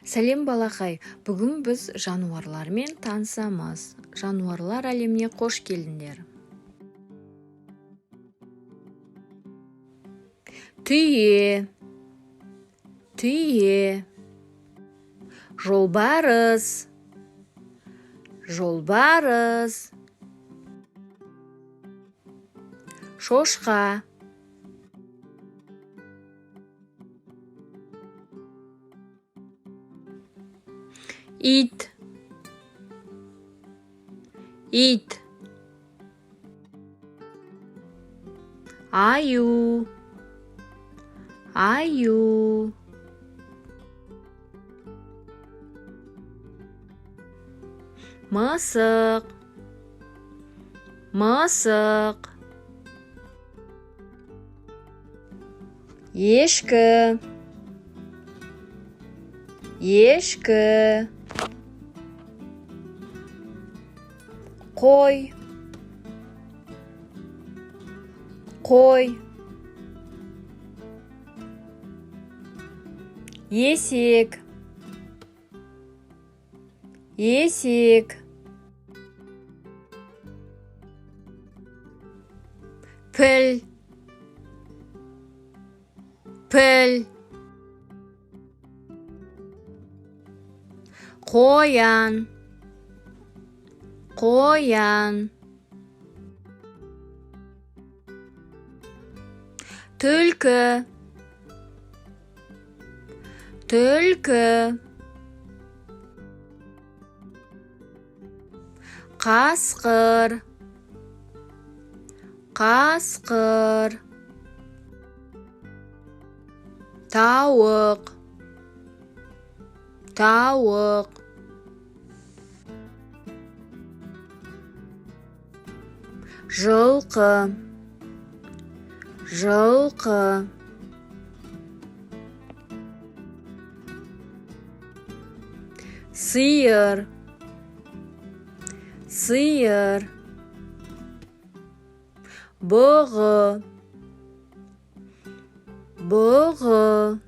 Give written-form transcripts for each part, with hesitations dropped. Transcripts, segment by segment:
Сәлем, балақай! Бүгін біз жануарлармен танысамыз. Жануарлар әлеміне қош келдіңдер! Түйе, түйе. Жолбарыс, жолбарыс. Шошқа. Ит, ит. Аю, аю. Мысық, мысық. Ешкі, ешкі. Қой, қой. Есек, есек. Піл, піл. Қоян, қоян. Түлкі, түлкі. Қасқыр, қасқыр. Тауық, тауық. Жылқы, жылқы. Сиыр, сиыр. Бұғы, бұғы.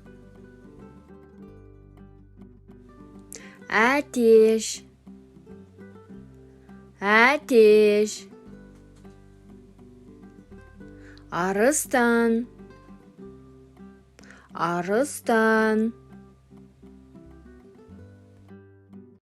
Әтеш, әтеш. Арыстан, арыстан.